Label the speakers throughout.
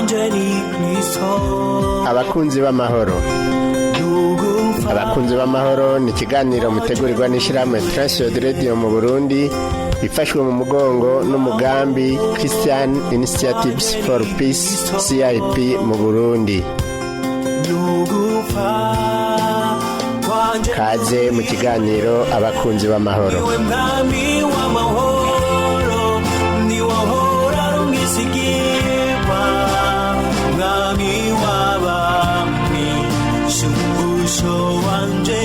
Speaker 1: Wanje ni Kristo.
Speaker 2: Abakunzi b'amahoro, abakunzi b'amahoro ni ikiganiro mutegurirwa n'ishyirahamwe Transworld Radio mu Burundi, ifashwe mu mugongo n'umugambi Christian Initiatives for Peace, CIP mu Burundi.
Speaker 1: Nugupfa kwanje.
Speaker 2: Kaze mu kiganiro Abakunzi b'amahoro.
Speaker 1: Niwe mwami w'amahoro, niwe ahora ari umwizigirwa, mwami w'abami, shumbusho wanje.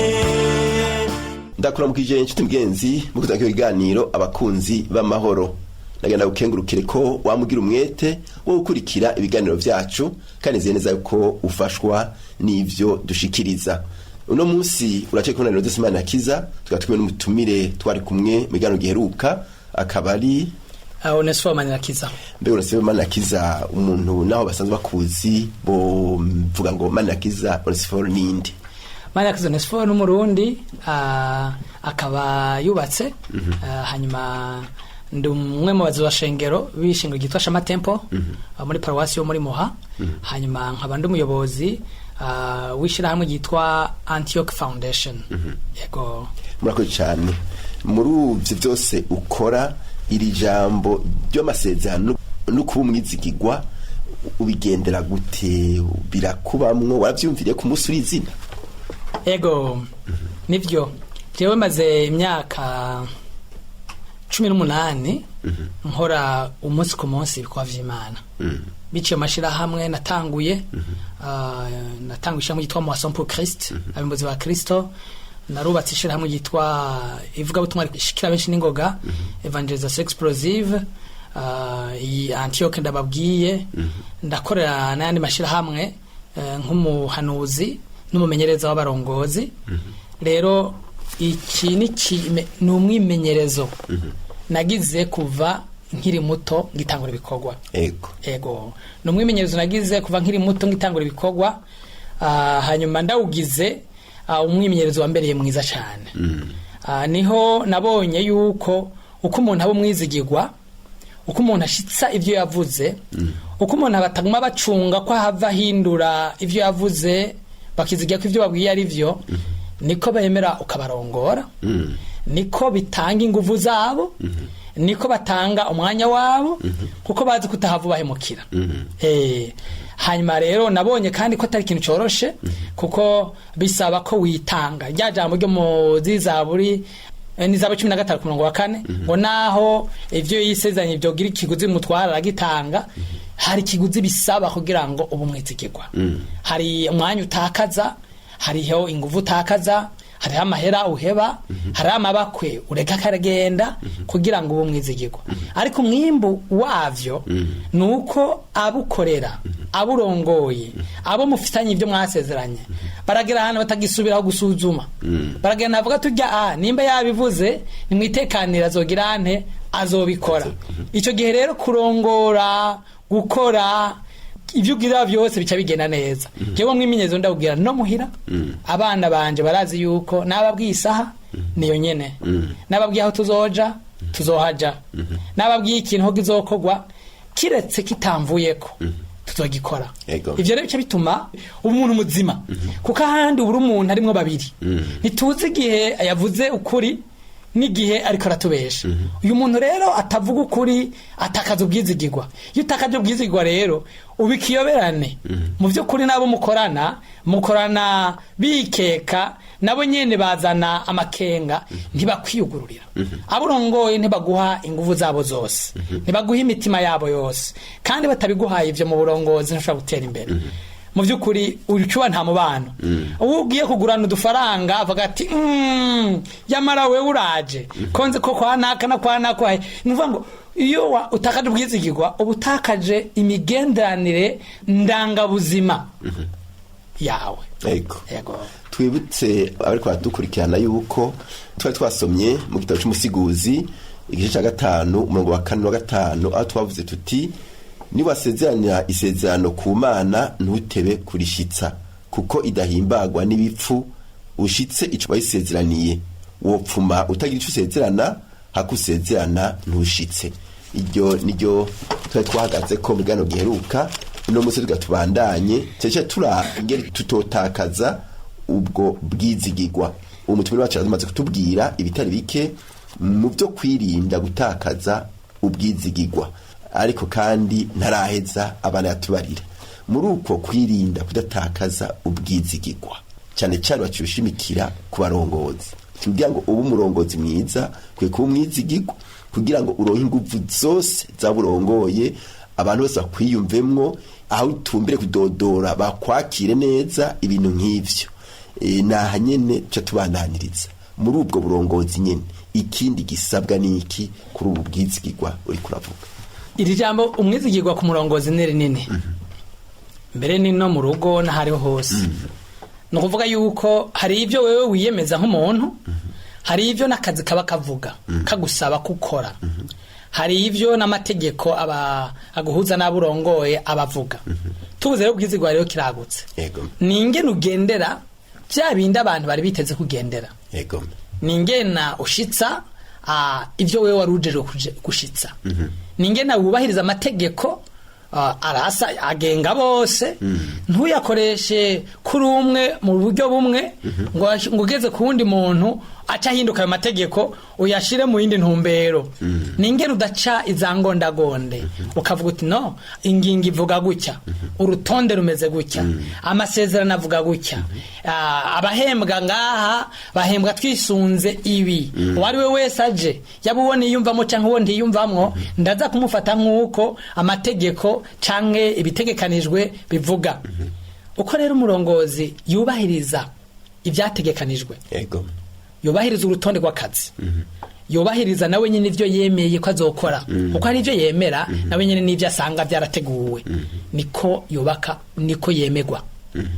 Speaker 3: Ndakuramukije inshuti mugenzi mu kuzana ibiganiro Abakunzi b'amahoro. Nagenda gukengurukire ko wamugira umwete wo gukurikira ibiganiro vyacu, kandi nizeye neza ko ufashwa n'ivyo dushikiriza. Uno munsi uraciye kubona rero Imana akiza, tukaba kumwe n'umutumire twari kumwe mu biganiro giheruka, akaba ari
Speaker 4: Onesphore Manirakiza.
Speaker 3: Mbega Onesphore Manirakiza, umuntu naho basanzwe bakuzi bo mvuga ngo Manirakiza Onesphore ninde?
Speaker 4: Manirakiza Onesphore n'Umurundi, akaba yubatse, hanyuma ndi umwe mu bayobozi shengero b'ishengero ryitwa Shama Temple, muri paruwasi yo muri Muha, hanyuma nkaba ndi umuyobozi w'ishyirahamwe ryitwa Antioch Foundation. Yego.
Speaker 3: Murakoze cyane. Muri ivyo byose ukora, iri jambo ry'amasezerano no kuba umwizigirwa ubigendera gute? Birakubamwo? Waravyumviriye ku munsi urizina?
Speaker 4: Ego, nivyo. Jewe maze imyaka 18 nkora umunsi ku munsi ibikorwa vy'Imana biciye mu mashirahamwe natanguye. Natanguye ishirahamwe ryitwa Moisson pour Christ, abimbuzi ba Kristo. Narubatse ishirahamwe ryitwa ivugabutumwa rishikira benshi n'ingoga, Evangelisation Explosive. Iyi Antioch ndababwiye, ndakorera n'ayandi mashirahamwe nk'umuhanuzi n'umumenyereza w'abarongozi. Rero iki ni umwimenyerezo nagize kuva nkiri muto ngitangura ibikorwa. Ego, ni umwimenyerezo nagize kuva nkiri muto ngitangura ibikorwa. Hanyuma ndawugize, umwimenyerezo wambereye mwiza cyane. Niho nabonye yuko uko umuntu aba umwizigirwa, uko umuntu ashitsa ibyo yavuze, uko umuntu bataguma bacunga ko ahava ahindura ibyo yavuze, bakizigira ko ibyo babwiye ari byo, niko bemera ukabarongora, niko bitanga inguvu zabo, niko batanga umwanya wabo, kuko bazi ko utahava ubahemukira. Hanyuma rero nabonye kandi ko atari ikintu coroshe, kuko bisaba ko witanga. Rya jambo ryo mu zizaburi, ni Zaburi 15 ku murongo wa 4, ngo naho ivyo yisezeranye vyogira ikiguzi mutwara, aragitanga. Hari ikiguzi bisaba kugira ngo ubu umwizigirwa. Hari umwanya utakaza, hariho inguvu utakaza, hariho amahera uheba, hariho amabakwe ureka akaragenda kugira ngo ube umwizigirwa. Ariko umwimbu wavyo ni uko abukorera, aburongoye, abo mufitanye ibyo mwasezeranye, baragera ahantu batagisubiraho gusuzuma. Baragenda bavuga tujya a nimba yabivuze nimwitekanira, azogira ante, azobikora. Icyo gihe rero kurongora, gukora ibyo ugira byose bica bigenda neza. Jewe mwimenyerezo ndawubwira no muhira. Abana banje barazi yuko nababwiye isaha niyo nyene, nababwiye aho tuzoja tuzohaja, nababwiye ikintu aho kizokorwa, kiretse kitamvuyeko tuzogikora. Ivyo rero bica bituma umuntu muzima, kuko ahandi ubura umuntu arimwo babiri, ntituzi igihe yavuze ukuri n'igihe ariko aratubesha. Uyu muntu rero atavuga ukuri atakaza ubwizigirwa. Iyo utakaje ubwizigirwa rero uba ikiyoberane mu by'ukuri. N'abo mukorana, mukorana bikeka, nabo nyene bazana amakenga, ntibakwiyugururira. Abo urongoye ntibaguha inguvu zabo zose, ntibaguha imitima yabo yose, kandi batabiguhaye ivyo mu burongozi ntushobora gutera imbere. Mu by'ukuri ucuba nta mubano. Uwo ugiye kugurana udufaranga avuga ati yamara wewe uraje konze ko kwa naka na kwa naka." Ni ukuvuga ngo iyo utakaje ubwizigirwa, uba utakaje imigenderanire ndangabuzima yawe. Yego.
Speaker 3: Twibutse abariko baradukurikirana yuko twari twasomye mu gitabo c'Umusiguzi igice ca 5 umurongo wa 4 wa 5, aho twavuze tuti: "Niwasezeranya isezerano ku Mana, ntutebe kurishitsa, kuko idahimbagwa n'ibipfu. Ushitse ico wayisezeraniye. Wopfuma utagira ico usezerana hakusezerana ntushitse." Iryo niryo twari twahagaze ko mu kiganiro giheruka. Uno munsi tugatubandanye cyane turangere tutotakaza ubwo bwizigirwa. Umutumire wacu aramaze kutubwira ibitari bike mu byo kwirinda gutakaza ubwizigirwa, ariko kandi ntaraheza abana yatubarira muri uko kwirinda kudatakaza ubwizigirwa, cyane cyane bacushimikira ku barongozi, kugira ngo ube umurongozi mwiza kwe kuba umwizigirwa, kugira ngo uronke inguvu zose zaburongoye, abantu bose bakwiyumvemwo, aho utumbere kudodora bakwakire neza, ibintu nk'ivyo. Naha nyene tuca tubandaniriza muri ubwo burongozi nyene. Ikindi gisabwa niki kuri ubu bwizigirwa uri kuravuga?
Speaker 4: Iri jambo umwizigirwa ku murongozi ni rinini, mbere ni no mu rugo n'ahariho hose. Ni ukuvuga yuko hari ibyo wewe wiyemeza nk'umuntu, hari ibyo n'akazi kaba kavuga kagusaba gukora, hari ibyo n'amategeko aba aguhuza n'abo urongoye abavuga. Tubuze rero ubwizigwa rero kiragutse. Ni ingene ugendera bya bindi abantu bari biteze kugendera, ni ingena ushitsa ibyo wewe wari ujejwe gushitsa, ni ingena wubahiriza amategeko arasa agenga bose, ntuyakoreshe kuri umwe mu buryo bumwe ngo ugeze ku wundi muntu aca ahinduka ayo mategeko uyashire mu yindi ntumbero. Ni ingene udaca izangondagonde, ukavuga uti no ingingo ivuga gutya, urutonde rumeze gutya, amasezerano avuga gutya, abahembwa ngaha bahembwa twisunze ibi, uwo ari we wese aje yaba uwo niyumvamo canke uwo ntiyumvamwo ndaza kumufata nk'uko amategeko canke ibitegekanijwe bivuga. Uko rero umurongozi yubahiriza ibyategekanijwe, yubahiriza urutonde rw'akazi, yubahiriza nawe nyine ibyo yemeye ko azokora, kuko hari ibyo yemera nawe nyine n'ibyo asanga byarateguwe, niko yubaka, niko yemegwa,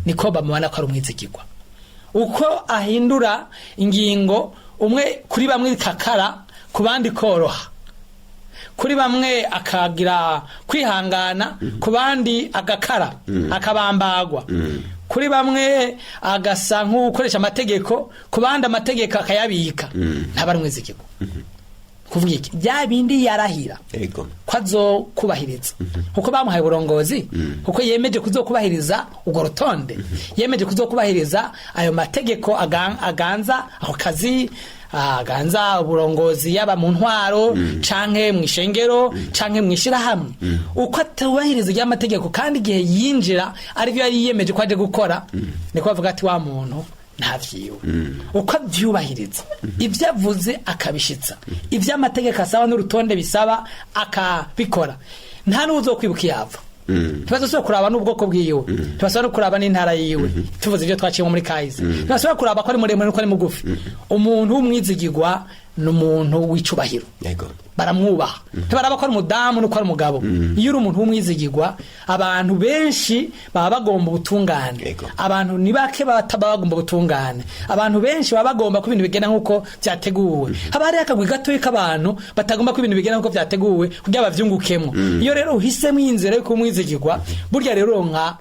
Speaker 4: niko bamubona ko ari umwizigirwa. Uko ahindura ingingo umwe kuri bamwe kakara, ku bandi koroha, kuri bamwe akagira kwihangana, ku bandi agakara akabambagwa, kuri bamwe agasa nk'ukoresha amategeko, ku bandi amategeko akayabika, ntaba ari umwizigirwa. Kuvuga iki? Bya bindi yarahira ko azokubahiriza, kuko bamuhaye uburongozi, kuko yemeje kuzokubahiriza urwo rutonde, yemeje kuzokubahiriza ayo mategeko aganza ako kazi, aganza uburongozi, yaba mu ntwaro canke mu ishengero canke mu ishirahamwe. Uko atubahiriza ry'amategeko kandi igihe yinjira arivyo yari yiyemeje ko aje gukora, niko bavuga ati wa muntu ntavyiwe. Uko avyubahiriza ivyo avuze akabishitsa, ivyo amategeko asaba n'urutonde bisaba akabikora, nta n'uwuzokwibuka iyo ava. Ntibazosubira kuraba n'ubwoko bwiwe, ntibasubira no kuraba n'intara yiwe, tuvuze ibyo twaciyemo muri kahise, ntibasubira kuraba ko ari muremure nuko ari mugufi. Umuntu w'umwizigirwa ni umuntu w'icubahiro, baramwubaha, ntibaraba ko ari umudamu nuko ari umugabo. Iyo uri umuntu w'umwizigirwa, abantu benshi baba bagomba ubutungane. Abantu ni bake bataba bagomba ubutungane. Abantu benshi baba bagomba ko ibintu bigenda nk'uko byateguwe. Haba hariho akagwi gatoya k'abantu batagomba ko ibintu bigenda nk'uko byateguwe kugira bavyungukemo. Iyo rero uhisemo iyi nzira yo kuba umwizigirwa, burya rero uronka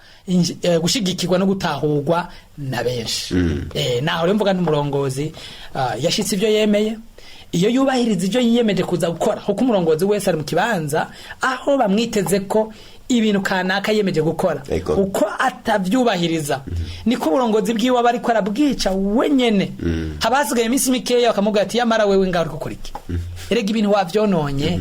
Speaker 4: gushigikirwa no gutahurwa na benshi. Naho rero mvuga n'umurongozi yashitse ibyo yemeye, iyo yubahiriza ibyo yiyemeje kuza gukora, kuko umurongozi wese ari mu kibanza aho bamwiteze ko ibintu kanaka yiyemeje gukora. Uko atavyubahiriza niko uburongozi bwiwe aba ariko arabwica wenyene. Haba hasigaye iminsi mikeya bakamubwira ati yamara wewe ngaho uriko ukora iki? Erega ibintu wavyononye,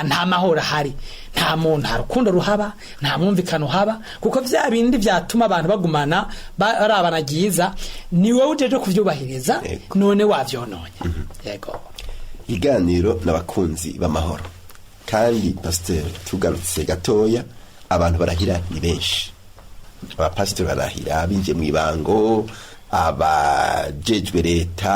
Speaker 4: nta mahoro ahari, nta muntu, nta rukundo ruhaba, nta mwumvikano uhaba, kuko vya bindi vyatuma abantu bagumana barabana ryiza ni wowe ujeje kuvyubahiriza, none wavyononye. Yego.
Speaker 3: Iganiro n'abakunzi b'amahoro. Kandi pasiteri, tugarutse gatoya, abantu barahira ni benshi. Abapasiteri barahira binjiye mu ibango, abajejwe leta,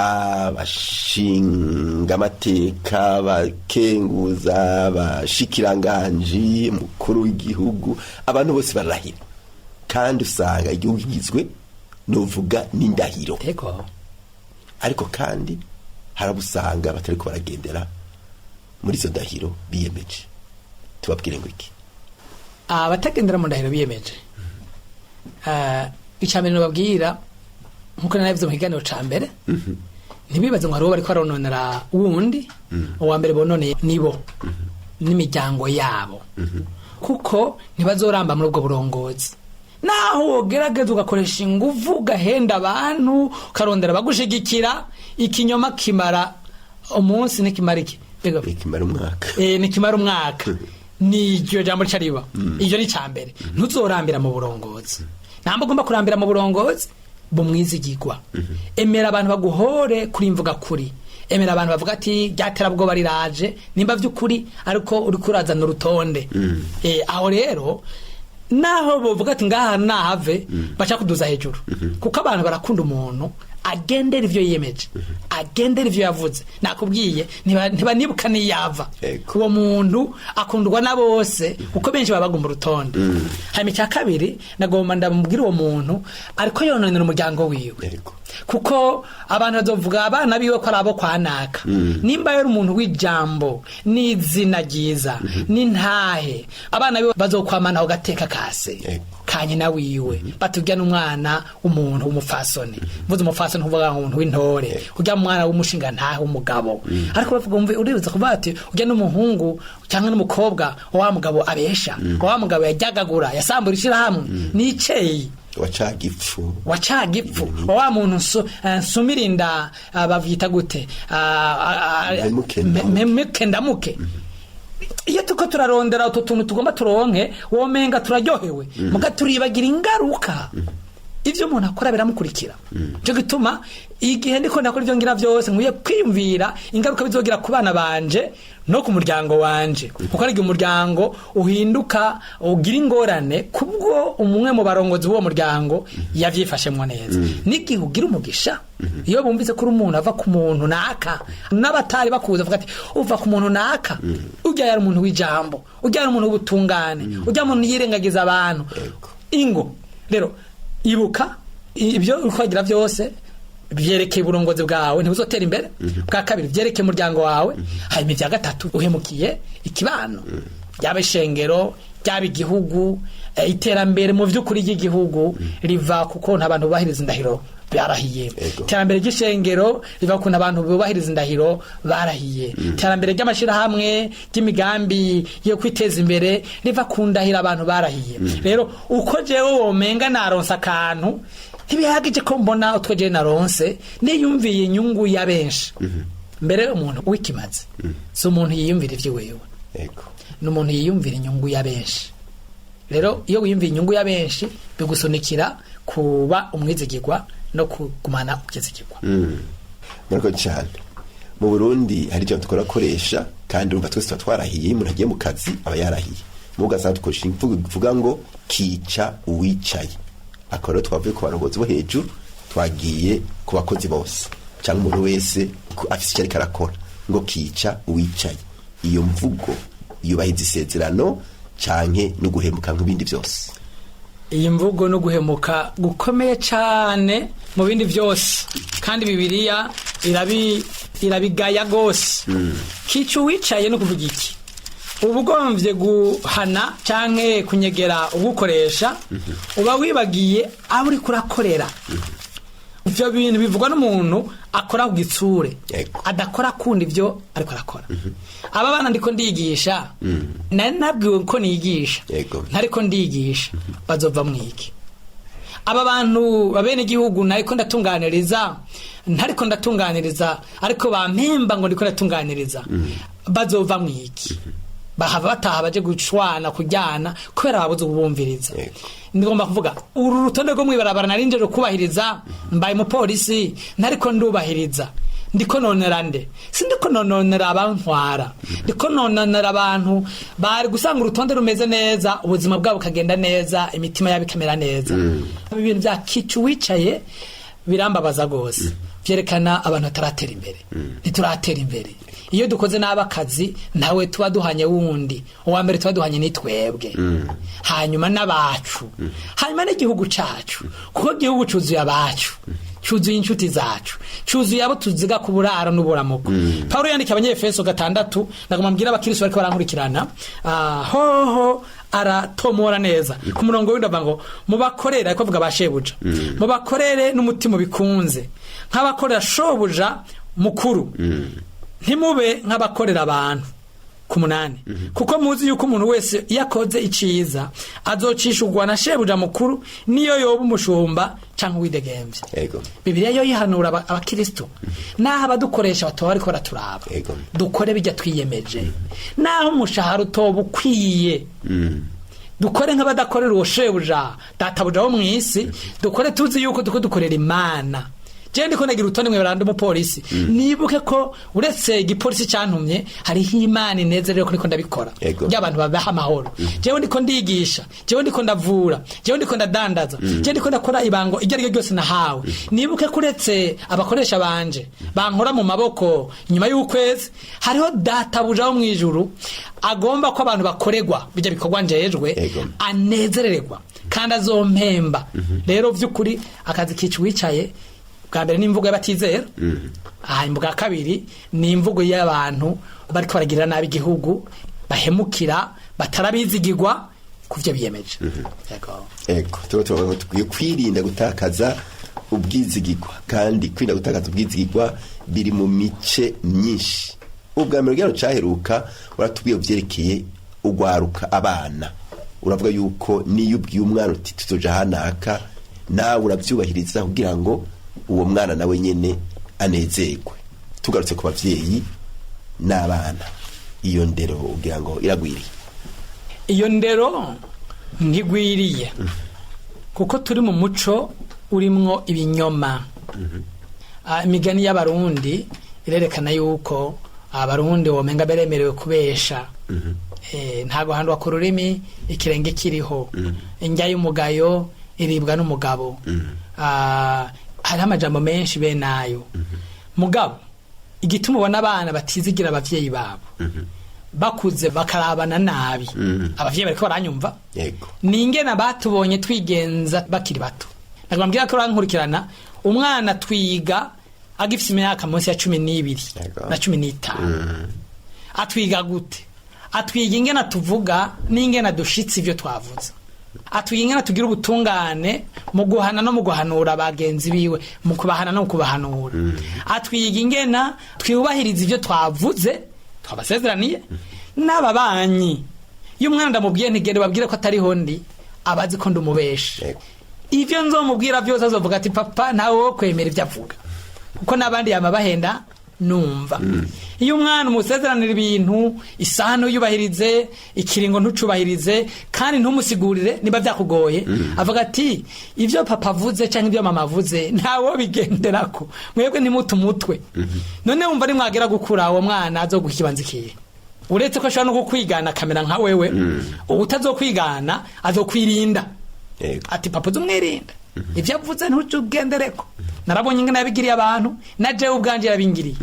Speaker 3: abashingamateka, abakenguza, abashikiranganji, umukuru w'igihugu, abantu bose barahira. Kandi usanga igihugu kigizwe novuga n'indahiro. Ariko kandi harabusanga batariko baragendera muri izo ndahiro biyemeje. Tubabwire ngo iki?
Speaker 4: Abatagendera mu ndahiro biyemeje, icya mbere nababwira nkuko narabivuze mu kiganiro ca mbere, ntibibaze ngo hari uwo bariko barononera wundi. Uwa mbere bononeye nibo n'imiryango yabo. Kuko ntibazoramba muri ubwo burongozi. Naho wogerageza ugakoresha inguvu, ugahenda abantu, ukarondera abagushigikira, ikinyoma kimara umunsi nikimara iki? Mbega
Speaker 3: Ikimara umwaka.
Speaker 4: Nikimara umwaka, niryo jambo rica riba. Iryo ni mbere, ntuzorambira mu burongozi. Ntabwo ugomba kurambira mu burongozi bumwizigirwa. Emera abantu baguhore kuri imvuga kuri, emera abantu bavuga ati ryaterabwoba riraje, nimba by'ukuri ariko uri kurazana urutonde. Aho rero naho bovuga ati ngaha nahave, baca kuduza hejuru, kuko abantu barakunda umuntu agendera ivyo yiyemeje, agendera ivyo yavuze. Nakubwiye, ntibanibuka niyava. Uwo muntu akundwa na bose, kuko benshi baba bagomba urutonde. Hanyuma icya kabiri, nagomba ndamubwira, uwo muntu ariko yononera umuryango wiwe, kuko abantu bazovuga abana biwe ko ari abo kwa naka. Nimba yari umuntu w'ijambo n'izina ryiza n'intahe, abana biwe bazokwamana aho gateka kase ka nyina wiwe, batubwira n'umwana w'umuntu w'umupfasoni. Mvuze umupfasoni, nkuvuga ngo umuntu w'intore, urya mwana w'umushinga ntahe w'umugabo, ariko bavuga, umve, uribuza kuvuga ati urya n'umuhungu cyangwa n'umukobwa wa mugabo abesha, wa mugabo yajyagagura, yasambura ishirahamwe n'icyeyi,
Speaker 3: Wacaga ipfu.
Speaker 4: Wacaga ipfu, wa muntu nsumira inda, bavyita gute?
Speaker 3: Mpemuke ndamuke.
Speaker 4: Mpemuke ndamuke. Iyo tuko turarondera utu tuntu tugomba turonke, womenga turaryohewe, muga turibagira ingaruka. Ivyo umuntu akora biramukurikira. Cyo gituma igihe ndiko ndakora ivyo ngira vyose, nkwiye kwiyumvira ingaruka bizogira ku bana banje no ku muryango wanje, kuko ari igihe umuryango uhinduka ugira ingorane kubwo umwe mu barongozi b'uwo muryango yavyifashemwo neza. N'igihe ugira umugisha, iyo bumvise ko uri umuntu ava ku muntu naka, n'abatari bakuza bavuga ati uva ku muntu naka, urya yari umuntu w'ijambo, urya yari umuntu w'ubutungane, urya muntu yirengagiza abantu. Ingo rero, ibuka ibyo uri kwagira byose byerekeye uburongozi bwawe, ntibuzotera imbere. Bwa kabiri, byerekeye umuryango wawe. Hanyuma ibya gatatu, uhemukiye ikibano, byaba ishengero, byaba igihugu. Iterambere mu by'ukuri ry'igihugu riva kuko nta bantu bubahiriza indahiro barahiye. Iterambere ry'ishengero riva kuntu abantu bubahiriza indahiro barahiye. Iterambere ry'amashyirahamwe, ry'imigambi yo kwiteza imbere, riva ku ndahiro abantu barahiye. Rero uko jewe womenga naronse akantu, ntibihagije ko mbona utwo jewe naronse, niyumviye inyungu ya benshi. Mbere umuntu w'ikimazi si umuntu yiyumvira ivy'iwewe, ni umuntu yiyumvira inyungu ya benshi. Rero iyo wiyumviye inyungu ya benshi, bigusunikira kuba umwizigirwa no kugumana ubwizigirwa.
Speaker 3: Murakoze cyane. Mu Burundi hari ijambo tukorakoresha, kandi urumva twese tuba twarahiye. Iyo umuntu agiye mu kazi aba yarahiye. Mu ugasanga dukoresha imvugo ivuga ngo kica uwicaye. Akaba rero twavuye ku barongozi bo hejuru, twagiye ku bakozi bose cyangwa umuntu wese afise icyo ariko arakora, ngo kica uwicaye. Iyo mvugo yubahiriza isezerano canke no guhemuka nk'ibindi byose?
Speaker 4: Iyi mvugo no guhemuka gukomeye cyane mu bindi byose, kandi Bibiliya irabigaya rwose. Kica uwicaye no kuvuga iki? Uba ugombye guhana canke kunyegera ugukoresha, uba wibagiye abo uriko urakorera. Ivyo bintu bivugwa n'umuntu akora ku gitsure, adakora akunda ivyo ariko arakora. Aba bana ndiko ndigisha, nari nabwiwe ko nigisha, ntariko ndigisha, bazova mwiki? Aba bantu babene igihugu nariko ndatunganiriza, ntariko ndatunganiriza ariko bampemba ngo ndiko ndatunganiriza, bazova mwiki? Bahava bataha baje gucwana, kujyana, kubera babuze ubumviriza. Ngomba kuvuga uru rutonde rwo mwibarabara nari nje kubahiriza, mbaye umupolisi ntariko ndubahiriza, ndiko nonera nde? Sindiko nononera abantwara, ndiko nononera abantu bari gusanga urutonde rumeze neza, ubuzima bwabo bukagenda neza, imitima yabo ikamera neza. Ibintu bya kicu wicaye birambabaza rwose, byerekana abantu bataratera imbere. Ntituratera imbere. Iyo dukoze nabi akazi, ntawe tuba duhanye wundi. Uwa mbere tuba duhanye ni twebwe, hanyuma n'abacu, hanyuma n'igihugu cacu, kuko igihugu cuzuye abacu, cuzuye inshuti zacu, cuzuye abo tuziga ku buraro n'uburamuko. Pawulo yandikiye Abanyefeso 6, nagomba mbwira abakristo bariko barankurikirana, hoho aratomora neza ku murongo w'indwi, avuga ngo mubakorere, ariko avuga ba shebuja, mubakorere n'umutima bikunze nk'abakorera shobuja mukuru, ntimube nk'abakorera abantu. ku 8. Kuko muzi yuko umuntu wese iyo akoze iciza azocishurwa na shebuja mukuru, niyo yoba umushumba canke uwidegemvye.
Speaker 3: Ego.
Speaker 4: Bibiliya yo yihanura abakristo naho abadukoresha batoba bariko baraturaba,
Speaker 3: Ego.
Speaker 4: dukore bijya twiyemeje, naho umushahara utoba ukwiye, dukore nk'abadakorera uwo shebuja databuja wo mw'isi, dukore tuzi yuko duko dukorera Imana. Je ndiko nagira urutonde mwe umupolisi, nibuke ko uretse igipolisi cantumye hariho Imana inezerewe ko ndiko ndabikora,
Speaker 3: Ego.
Speaker 4: by'abantu babaha amahoro. Jewe ndiko ndigisha, jewe ndiko ndavura, jewe ndiko ndadandaza, jewe ndiko ndakora ibango iryo ariryo ryose nahawe. Nibuke ko uretse abakoresha banje bankora mu maboko nyuma y'ukwezi, hariho databuja wo mw'ijuru agomba ko abantu bakoregwa bijya bikorwa njejwe,
Speaker 3: Ego.
Speaker 4: anezerererwa kandi azompemba. Rero vy'ukuri akazi kica uwicaye, bwa mbere ni imvugo y'abatizera, hanyuma bwa kabiri ni imvugo y'abantu bariko baragirira nabi igihugu, bahemukira batarabizigirwa ku vyo biyemeje. Yego.
Speaker 3: Ego, tuba tuvuga ko dukwiye kwirinda gutakaza ubwizigirwa, kandi kwirinda gutakaza ubwizigirwa biri mu mice myinshi. Ubwa mbere bwaro caheruka uratubwiye uvyerekeye ugwaruka abana, uravuga yuko niyo ubwiye umwana uti tuzoja hanaka, nawe uravyubahiriza kugira ngo uwo mwana nawe nyene anezerwe. Tugarutse ku bavyeyi n'abana, iyo ndero ugira ngo iragwiriye?
Speaker 4: Iyo ndero ntigwiriye, kuko turi mu muco urimwo ibinyoma. Imigani y'Abarundi irerekana yuko Abarundi womenga beremerewe kubesha. Ntago handwa ku rurimi ikirenge kiriho, indya y'umugayo iribwa n'umugabo. Hariho amajambo menshi bene ayo. Mugabo igituma ubona abana batizigira abavyeyi babo, bakuze bakarabana nabi, abavyeyi bariko baranyumva,
Speaker 3: Yego.
Speaker 4: ni ingene batubonye twigenza bakiri bato. Nagambwira ko urankurikirana, umwana twiga agifise imyaka munsi ya 12
Speaker 3: Yego.
Speaker 4: na 15. Atwiga gute? Atwiga ingene tuvuga n'ingene dushitse ivyo twavuze. Atwiga ingene tugira ubutungane mu guhana no mu guhanura bagenzi biwe, mu kubahana no mu kubahanura. Atwiga ingena twubahiriza ivyo twavuze twabasezeraniye n'ababanyi. Iyo umwana ndamubwiye ntigende babwire ko atariho ndi, abazi ko ndumubeshe.
Speaker 3: Yego.
Speaker 4: Ivyo nzomubwira vyose azovuga ati papa ntawe wo kwemera ivyo avuga, kuko n'abandi yama bahenda numva. Iyo umwana umusezeranira ibintu, isaha ntuyubahirize, ikiringo ntucubahirize, kandi ntumusigurire niba vyakugoye, avuga ati ivyo papa avuze canke ivyo mama avuze ntawo bigenderako, mwebwe ntimute umutwe. None wumva nimwagera gukura, uwo mwana azoguha ikibanza ikihe? Uretse ko ashobora no kukwigana akamera nka wewe, uwutazokwigana azokwirinda.
Speaker 3: Yego.
Speaker 4: Ati papa uzumwirinda, ivyo avuze ntucugendereko, narabonye ingene yabigiriye abantu, na jewe ubwanje yabingiriye.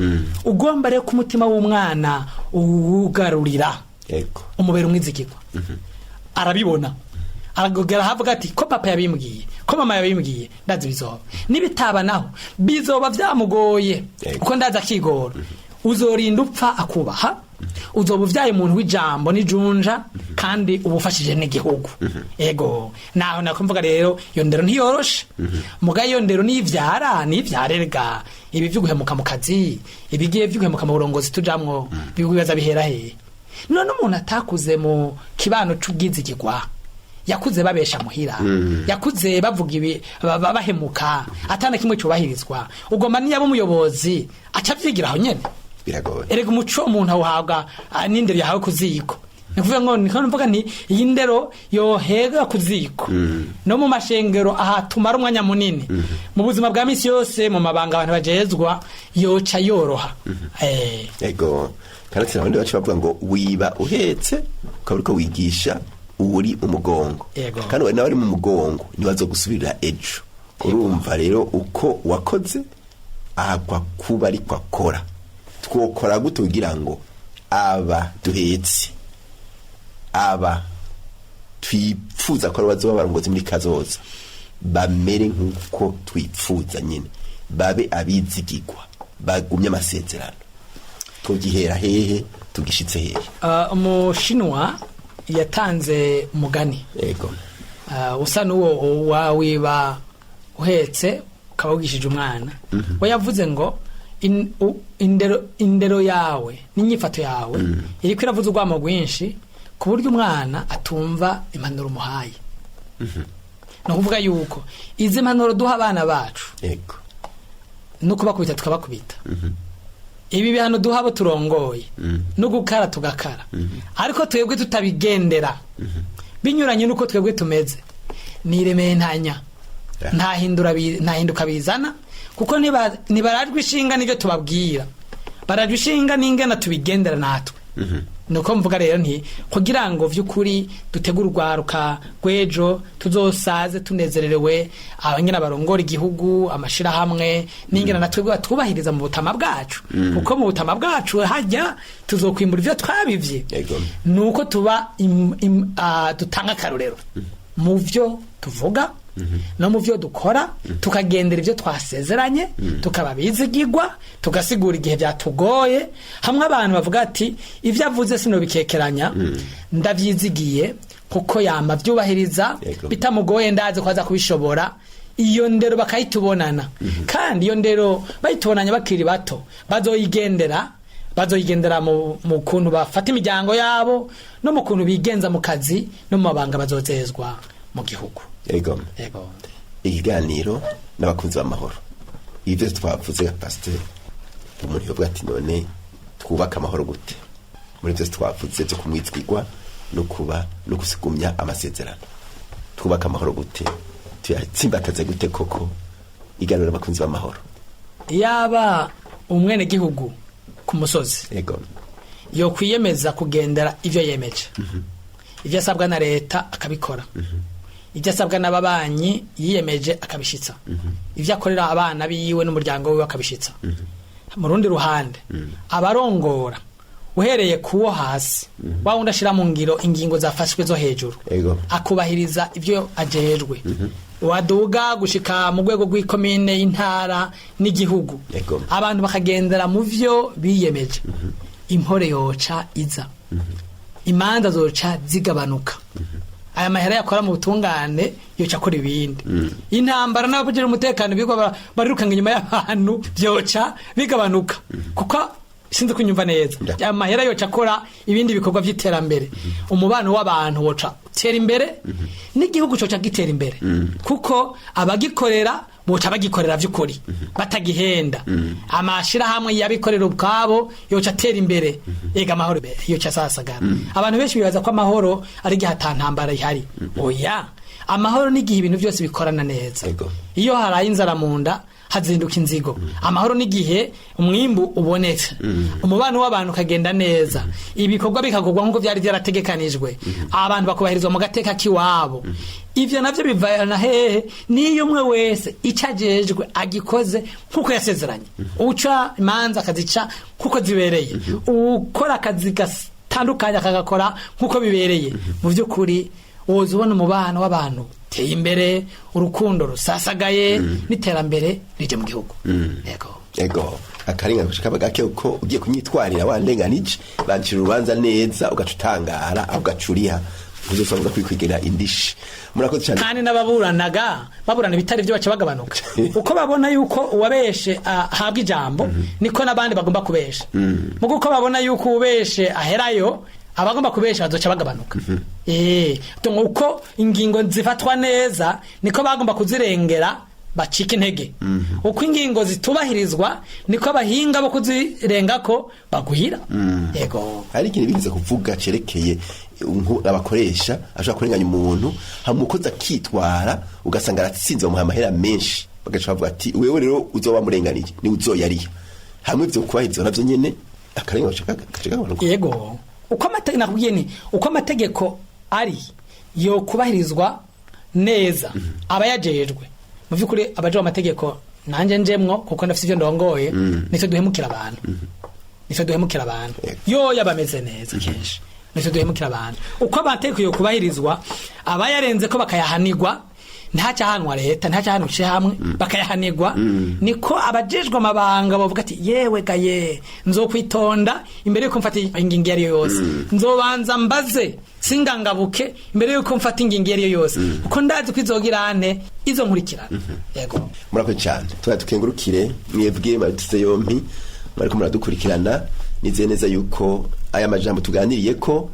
Speaker 4: Ugomba rero ko umutima w'umwana uwugarurira,
Speaker 3: Yego.
Speaker 4: umubera umwizigirwa, arabibona, aragogera havuga ati ko papa yabimbwiye, ko mama yabimbwiye, ndazi bizoba. Nibitaba naho bizoba vyamugoye,
Speaker 3: Yego.
Speaker 4: kuko ndazi akigora. Uzorinda upfa akubaha, uzoba uvyaye umuntu w'ijambo n'ijunja, kandi uba ufashije n'igihugu. Ego, naho nakumvuga rero iyo ndero ntiyoroshe. Muga iyo ndero nivyara nivyarerega ibi vy'uguhemuka mu kazi, ibigiye vy'uguhemuka mu burongozi tujamwo, bibibaza bihera hehe? None umuntu atakuze mu kibano c'ubwizigirwa, yakuze babesha muhira, yakuze bavuga ibi, bahemuka, atana kimwe cyubahirizwa, ugomba niyaba umuyobozi aca avyigira aho nyene?
Speaker 3: Biragoye.
Speaker 4: Erega umuco umuntu awuhabwa n'indero yahawe ku ziko. Ni ukuvuga ngo niko mvuga nti iyi ndero yohega ku ziko no mu mashengero, aha tumara umwanya munini mu buzima bwa misi yose, mu mabanga abantu bajezwa, yoca yoroha.
Speaker 3: Ego, kandi abandi bacu bavuga ngo wiba uhetse ukaba uriko wigisha uri umugongo.
Speaker 4: Yego.
Speaker 3: Kandi wari nawe ari mu mugongo ntibazogusubirira ejo. Urumva rero uko wakoze ahakwa kuba ariko akora. Twokora gute kugira ngo aba duhetse, aba twipfuza ko bazoba abarongozi muri kazoza, bamere nk'uko twipfuza nyine, babe abizigirwa, bagumye amasezerano? Tugihera hehe, tugishitse hehe?
Speaker 4: Umushinwa yatanze umugani
Speaker 3: Yego.
Speaker 4: Usa n'uwo wawiba uhetse ukaba wigishije umwana. We yavuze ngo Indero yawe n'inyifato yawe iriko iravuza urwamo rwinshi ku buryo umwana atumva impanuro umuhaye. Ni ukuvuga yuko izi mpanuro duha abana bacu
Speaker 3: Yego.
Speaker 4: no kubakubita tukabakubita, ibi bihano duha abo turongoye no gukara tugakara, ariko twebwe tutabigendera, binyuranye n'uko twebwe tumeze, niremeye ntanya. Ntahinduka bizana, kuko ntibarajwe ishinga n'ibyo tubabwira, barajwe ishinga n'ingena tubigendera natwe. Nuko mvuga rero nti kugira ngo vy'ukuri dutegure urwaruka rw'ejo tuzosaze tunezererewe, abanyene barongora igihugu, amashirahamwe, n'ingena natwe batwubahiriza mu butama bwacu, kuko mu butama bwacu hajya tuzokwimbura ivyo twabivye.
Speaker 3: Yego.
Speaker 4: Nuko tuba dutanga akarorero mu vyo tuvuga no mu vyo dukora, tukagendera ivyo twasezeranye, tukaba bizigirwa, tugasigura igihe byatugoye, hamwe abantu bavuga ati ivyo avuze sinobikekeranya, ndavyizigiye kuko yama vyubahiriza
Speaker 3: Yego.
Speaker 4: bitamugoye, ndazi ko aza kubishobora. Iyo ndero bakayitubonana, kandi iyo ndero bayitubonanye bakiri bato, bazoyigendera mu kuntu bafata imiryango yabo no mu kuntu bigenza mu kazi no mu mabanga bazozezwa mu gihugu.
Speaker 3: Yego.
Speaker 4: Yego.
Speaker 3: Ikiganiro n'abakunzi b'amahoro, ibyo twavuze ga pasiteri, umuntu yovuga ati none twubake amahoro gute muri byose twavuze byo kumwizigirwa no kuba no gusigumya amasezerano? Twubake amahoro gute, tuyatsimbataze gute koko? Iganiro n'abakunzi b'amahoro.
Speaker 4: Yaba umwenegihugu ku musozi
Speaker 3: Yego.
Speaker 4: yokwiyemeza kugendera ivyo yemeje, ivyo asabwa na leta akabikora, ivyo asabwa n'ababanyi yiyemeje akabishitsa, ivyo akorera abana biwe n'umuryango wiwe akabishitsa. Mu rundi ruhande, abarongora uhereye kuwo hasi, wa wundi ashira mu ngiro ingingo zafashwe zo hejuru,
Speaker 3: Yego.
Speaker 4: akubahiriza ivyo ajejwe, waduga gushika mu rwego rw'ikomine, intara n'igihugu,
Speaker 3: Yego.
Speaker 4: abantu bakagendera mu vyo biyemeje, impore yoca iza, imanza zoca zigabanuka, aya mahera yakora mu butungane yoca akora ibindi, intambara n'abagira umutekano birirwa barirukanga inyuma y'abantu byoca bigabanuka, kuko sinzi kunyumva neza.
Speaker 3: Yeah.
Speaker 4: Amahera yoca akora ibindi bikorwa by'iterambere, umubano w'abantu woca utera imbere, n'igihugu coca gitera imbere, kuko abagikorera boca bagikorera vy'ukuri batagihenda, amashirahamwe yabikorera ubwabo yoca atera imbere, ega amahoro yoca asasagara. Abantu benshi bibaza ko amahoro ari igihe ata ntambara ihari. Oya, amahoro n'igihe ibintu byose bikorana neza.
Speaker 3: Ego.
Speaker 4: Iyo haraye inzara mu nda hazinduka inzigo. Amahoro n'igihe umwimbu ubonetse, umubano w'abantu ukagenda neza, ibikorwa bikakorwa nk'uko byari byarategekanijwe, abantu bakubahirizwa mu gateka k'iwabo. Ivyo navyo bivana hehe? Niyo umwe wese icyo ajejwe agikoze nk'uko yasezeranye, uca imanza akazica nk'uko zibereye, ukora akazi gatandukanye akagakora nk'uko bibereye, mu by'ukuri woza ubona umubano w'abantu uteye imbere, urukundo rusasagaye, n'iterambere rije mu gihugu. Yego.
Speaker 3: Ego, akaringa gushika gake, uko ugiye kunyitwarira wandenganije, bancira urubanza neza, ugaca utangara aho ugacuriha uzosanga kwikwigira indishi. Murakoze cyane.
Speaker 4: Kandi n'ababuranaga baburana ibitari byo baca bagabanuka. Uko babona yuko uwabeshe ahabwa ijambo, niko n'abandi bagomba kubesha. Mugo uko babona yuko uwubeshe aherayo, abagomba kubesha bazoca bagabanuka. Donc uko ingingo zifatwa neza niko bagomba kuzirengera bacika intege. Uko ingingo zitubahirizwa niko abahinga bo kuzirengako bagwira. Yego.
Speaker 3: Hari ikintu bigeze kuvuga cerekeye abakoresha ashobora kurenganya umuntu, hama umukozi akitwara, ugasanga aratsinze, bamuha amahera menshi, bagaca bavuga ati wewe rero uzoba wamurenganije ni uzoyariha. Hamwe ivyo kubahirizwa navyo nyene, akarengane gaca kagabanuka.
Speaker 4: Yego, uko amategeko nakubwiye ni uko amategeko ari yo kubahirizwa neza, aba yajejwe mu by'ukuri abaje amategeko, nanjye njemwo kuko ndafite ivyo ndongoye, nitwe duhemukira abantu, nitwe duhemukira abantu.
Speaker 3: Yego.
Speaker 4: Yo yabameze neza kenshi nitwe duhemukira abantu. Uko amategeko yo kubahirizwa, abayarenze ko bakayahanirwa. Ntacahanwa leta, ntacahanwa ishyirahamwe, bakayahanirwa. Niko abajejwe amabanga bavuga ati: "Yewe gaye, nzokwitonda imbere yuko mfata ingingo iyo ari yo yose, nzobanza mbaze singangabuke imbere yuko mfata ingingo iyo ari yo yose, kuko ndazi ko izogira ane izo nkurikirana." Yego.
Speaker 3: Murakoze cyane. Tuba tukengurukire mwebwe babitse yompi mwariko muradukurikirana. Nizeye neza yuko aya majambo tuganiriye ko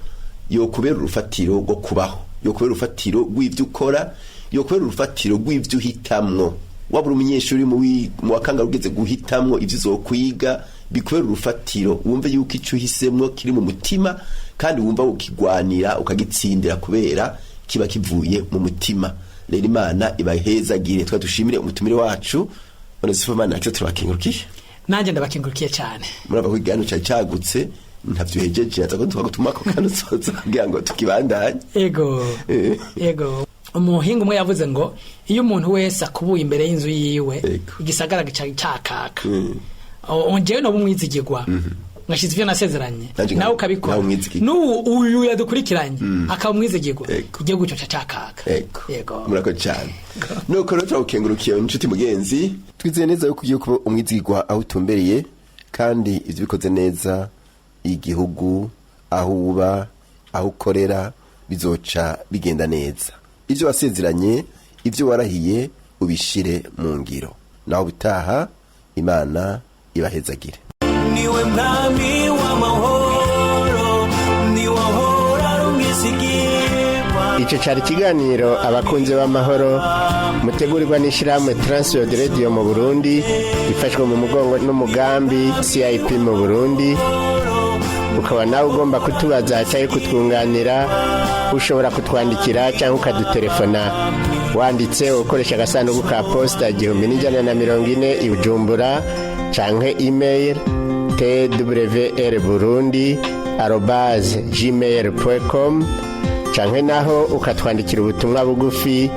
Speaker 3: yokubera urufatiro rwo kubaho, yokubera urufatiro rw'ivyo ukora, yokubera urufatiro rw'ivyo uhitamwo. Waba uri umunyeshuri mu wakanga ugeze guhitamwo ivyo uzokwiga, bikubera urufatiro, wumve yuko ico uhisemwo kiri mu mutima, kandi wumva ukigwanira ukagitsindira kubera kiba kivuye mu mutima. Rero Imana ibahezagire. Twa dushimire umutumire wacu Onesifo Manirakiza, turabakengurukiye.
Speaker 4: Nanjye ndabakengurukiye cyane.
Speaker 3: Murava ko ikiganiro cari cagutse, ntavyo uhejeje, aza ko twagutumako kandi uzoza kugira ngo tukibandanye.
Speaker 4: Ego. Ego, umuhinga umwe yavuze ngo iyo umuntu wese akubuye imbere y'inzu yiwe, igisagara gica cakaka. Njyewe noba umwizigirwa, ngashize ivyo nasezeranye,
Speaker 3: Nanje
Speaker 4: nawe ukabikora,
Speaker 3: nawe umwizigirwa.
Speaker 4: N'ubu uyu yadukurikiranye akaba umwizigirwa, igihugu cyo cakaka.
Speaker 3: Ego. Murakoze cyane. Nuko rero turagukengurukiye inshuti mugenzi. Twizeye neza yuko ugiye kuba umwizigirwa aho utumbereye, kandi ivyo bikoze neza, igihugu aho uba, aho ukorera, bizoca bigenda neza. Ivyo wasezeranye, ivyo warahiye, ubishire mu ngiro. Naho ubutaha, Imana ibahezagire.
Speaker 1: Niwe mwami w'amahoro, niwe ahora ari umwizigirwa.
Speaker 2: Icyo cyari ikiganiro Abakunzi b'Amahoro, mutegurirwa n'ishyirahamwe Transworld Radio mu Burundi, ifashwe mu mugongo n'umugambi CIP mu Burundi. Ukaba nawe ugomba kutubaza cyangwa kutwunganira, ushobora kutwandikira cyangwa ukadutelefona wanditse ukoresha agasanduku ka posita 1140 i Bujumbura, canke email twrburundi@gmail.com, canke naho ukatwandikira ubutumwa bugufi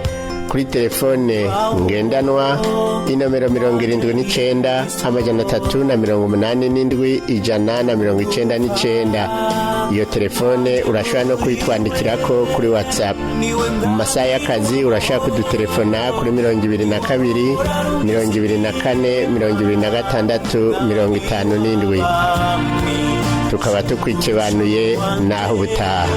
Speaker 2: kuri telefone ngendanwa inomero 79 387 199. Iyo telefone urashobora no kuyitwandikirako kuri WhatsApp. Mu masaha y'akazi urashobora kudutelefona kuri 22 24 26 57. Tukaba tukwikibanuye. Naho ubutaha.